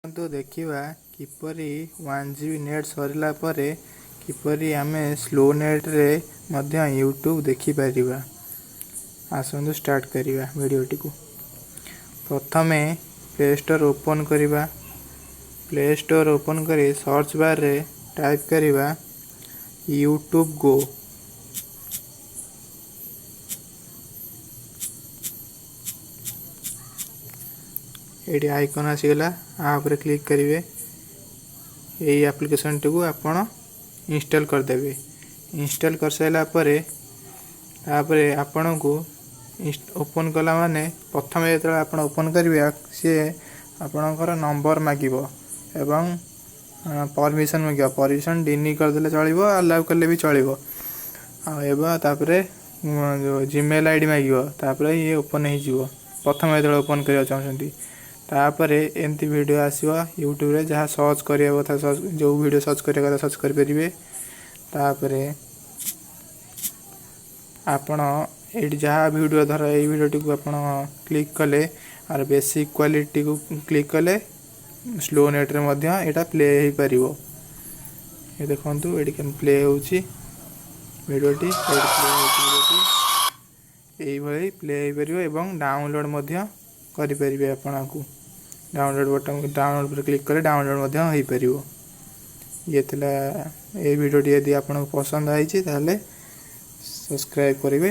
ଆସନ୍ତୁ ଦେଖିବା କିପରି 1 GB net ସରିଲା ପରେ କିପରି ଆମେ ସ୍ଲୋ ନେଟ୍ରେ ମଧ୍ୟ ୟୁଟ୍ୟୁବ୍ ଦେଖିପାରିବା। ଆସନ୍ତୁ ଷ୍ଟାର୍ଟ କରିବା ଭିଡ଼ିଓଟିକୁ। ପ୍ରଥମେ ପ୍ଲେ ଷ୍ଟୋର୍ ଓପନ୍ କରିବା। ପ୍ଲେ ଷ୍ଟୋର୍ ଓପନ୍ କରି ସର୍ଚ୍ଚ ବାର୍ରେ ଟାଇପ୍ କରିବା ୟୁଟ୍ୟୁବ୍ ଗୋ। ଏଇଠି ଆଇକନ୍ ଆସିଗଲା, ଆ ଉପରେ କ୍ଲିକ୍ କରିବେ। ଏଇ ଆପ୍ଲିକେସନ୍ଟିକୁ ଆପଣ ଇନଷ୍ଟଲ୍ କରିଦେବେ। ଇନଷ୍ଟଲ୍ କରିସାରିଲା ପରେ ତାପରେ ଆପଣଙ୍କୁ ଓପନ୍ କଲା ମାନେ ପ୍ରଥମେ ଯେତେବେଳେ ଆପଣ ଓପନ୍ କରିବେ, ସିଏ ଆପଣଙ୍କର ନମ୍ବର ମାଗିବ ଏବଂ ପରମିସନ୍ ମାଗିବ। ପରମିସନ୍ ଡିନି କରିଦେଲେ ଚଳିବ, ଆଲାଉ କଲେ ବି ଚଳିବ। ଆଉ ଏବେ ତାପରେ ଯେଉଁ ଜିମେଲ୍ ଆଇଡ଼ି ମାଗିବ, ତାପରେ ଇଏ ଓପନ୍ ହେଇଯିବ। ପ୍ରଥମେ ଯେତେବେଳେ ଓପନ୍ କରିବାକୁ ଚାହୁଁଛନ୍ତି, ତାପରେ ଏମିତି ଭିଡ଼ିଓ ଆସିବ। ୟୁଟ୍ୟୁବରେ ଯାହା ସର୍ଚ୍ଚ କରିବା କଥା, ଯେଉଁ ଭିଡ଼ିଓ ସର୍ଚ୍ଚ କରିବା କଥା ସର୍ଚ୍ଚ କରିପାରିବେ। ତାପରେ ଆପଣ ଏଇଠି ଯାହା ଭିଡ଼ିଓ, ଧର ଏଇ ଭିଡ଼ିଓଟିକୁ ଆପଣ କ୍ଲିକ୍ କଲେ, ଆର ବେସିକ୍ କ୍ୱାଲିଟିକୁ କ୍ଲିକ୍ କଲେ ସ୍ଲୋ ନେଟ୍ରେ ମଧ୍ୟ ଏଇଟା ପ୍ଲେ ହେଇପାରିବ। ଏ ଦେଖନ୍ତୁ, ଏଇଠି କେମିତି ପ୍ଲେ ହେଉଛି ଭିଡ଼ିଓଟି। ଏଇଠି ପ୍ଲେ ହେଉଛି ଭିଡ଼ିଓଟି। ଏଇଭଳି ପ୍ଲେ ହେଇପାରିବ ଏବଂ ଡାଉନଲୋଡ଼୍ ମଧ୍ୟ କରିପାରିବେ। ଆପଣଙ୍କୁ ଡାଉନଲୋଡ଼୍ ବଟନ୍, ଡାଉନଲୋଡ଼୍ ଉପରେ କ୍ଲିକ୍ କଲେ ଡାଉନଲୋଡ଼୍ ମଧ୍ୟ ହେଇପାରିବ। ଇଏ ଥିଲା ଏଇ ଭିଡ଼ିଓଟି। ଯଦି ଆପଣଙ୍କୁ ପସନ୍ଦ ହେଇଛି, ତାହେଲେ ସବସ୍କ୍ରାଇବ୍ କରିବେ।